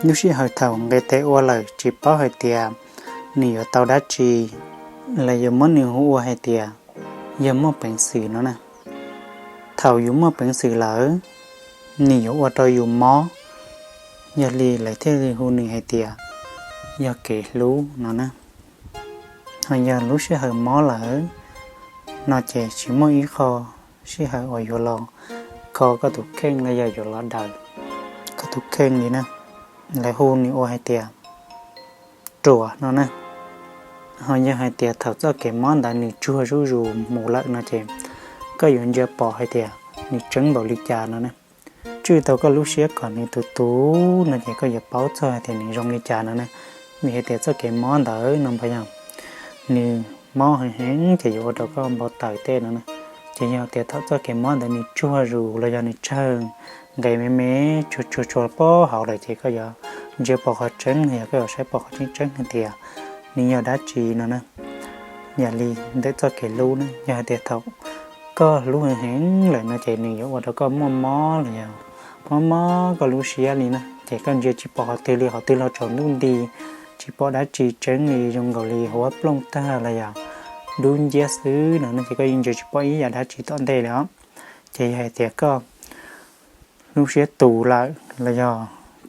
Lub sij hawm thaum nqis tes ua lawm tsis paub hais tias nws yuav tau dab tsi, los yuav muab nws hu ua hais tias yog muaj peev xwm no na. Thaum yus muaj peev xwm lawm, nws yuav ua rau yus mob, yog li lawv thiaj li hu nws hais tias yog kev hlub no na. Ho yog lub sij hawm mob lawm no ces tsis muaj ib qho sij hawm uas yuav los kho koj tus kheej los yog yuav los daws koj tus kheej li na. Lawv hu nws ua hais tias ruam no na. Ho yog hais tias thaum txoj kev mob ntawd nws tsuag zuj zus mus lawm no ces koj yuav ntsia pom hais tias nws tseeb npaum li cas no na. Tswj tau koj lub siab kom nws tus tus no ces koj yuav paub txog hais tias nws zoo li cas no na. Vim hais tias txoj kev mob ntawd no npawg yog nws mob heev heev ces yuav ua rau koj npau taws tej no na. Ces yog tias thaum txoj kev mob ntawd nws tsuag zus los yog nws tsawg nqes me me tsuag tsuag tsuag pob hauv lawm ces koj yuav ntsia pom qhov tseeb los yog koj yuav saib pom qhov tseeb tseeb hais tias nws yog dab tsi no na. Yam li ntawm txoj kev hlub na, yog hais tias thaum koj hlub heev heev lawm no ces nws yuav ua rau koj muaj mob los yog mob mob koj lub siab li na. Ces koj ntsia tsis pom qhov twg li, qhov twg los tsaus ntuj nti, tsis pom dab tsi tseeb li, zoo nkaus li huab plooj tag los yog dub nciab xwb no no ces koj yeej ntsia tsis pom ib yam dab tsi tom ntej li os. Ces yog hais tias koj lub siab tus lawm los yog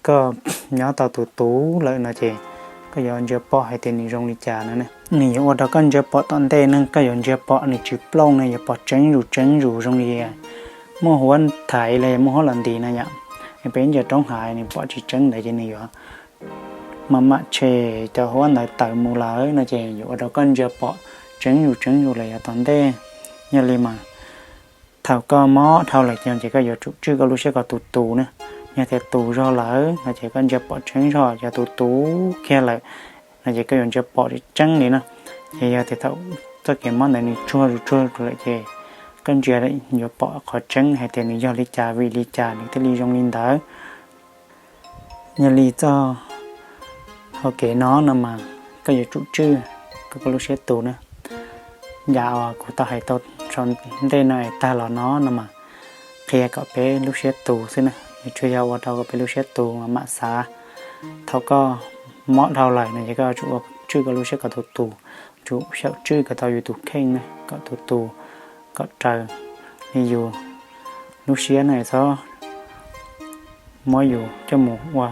koj nyob tau tus tus lawm no ces koj yuav ntsia pom hais tias nws zoo li cas no na. Nws yuav ua rau koj ntsia pom tom ntej ne, koj yuav ntsia pom nws tsis plooj ne, yuav pom tseeb zus tseeb zus zoo li muaj huab thaiv los yog muaj huab los nti na yom. Peb ntsia roob hav nws pom tsis tseeb ntawd ces nws yuav mam mam tshem cov huab ntawd tawm mus lawm no ces yuav ua rau koj ntsia pom tseeb zus tseeb zus lawm yav tom ntej. Yog li mas thaum koj mob dhau lawm ces koj yuav tsum tswj koj lub siab kom tus tus na. Yog tias tus zog lawm no ces koj ntsia pom tseeb zog, yog tus tus kiag lawm no ces koj yuav ntsia pom tseeb li na. Ces yog tias thaum txoj kev mob ntawd nws tsuag zus tsuag zus lawm ces koj ntsia yuav pom qhov tseeb hais tias nws yog li cas vim li cas nws thiaj li zoo li ntawd. Yog li txoj hau kev no no mas koj yuav tsum tswj koj lub siab tus na. Yam uas kuv tau hais tau sau ntej no es tag los no no mas qhia kom peb lub siab tus xwb na, nws tsuas yog ua rau kom peb lub siab tus mam mam xav. Thaum koj mob dhau lawm no ces koj yuav tsum ua tswj koj lub siab kom tus tus, tsum xyaum tswj kom tau yus tus kheej na, kom tus tus kom raws li yus lub siab na, txhob muab yus coj mus ua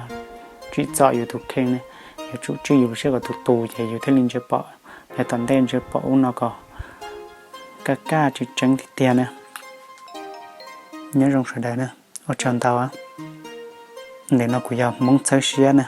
tsim txom yus tus kheej ne. Yuav tsum tswj yus lub siab kom tus tus ces yus thiaj li ntsia pom yav tom ntej, ntsia pom ub no kom kaj kaj tseeb tseeb tiag tiag na. Nyob zoo sawv daws na, ua tsaug ntau. Ntawm no kuv yog Hmoob Txhawb Siab na.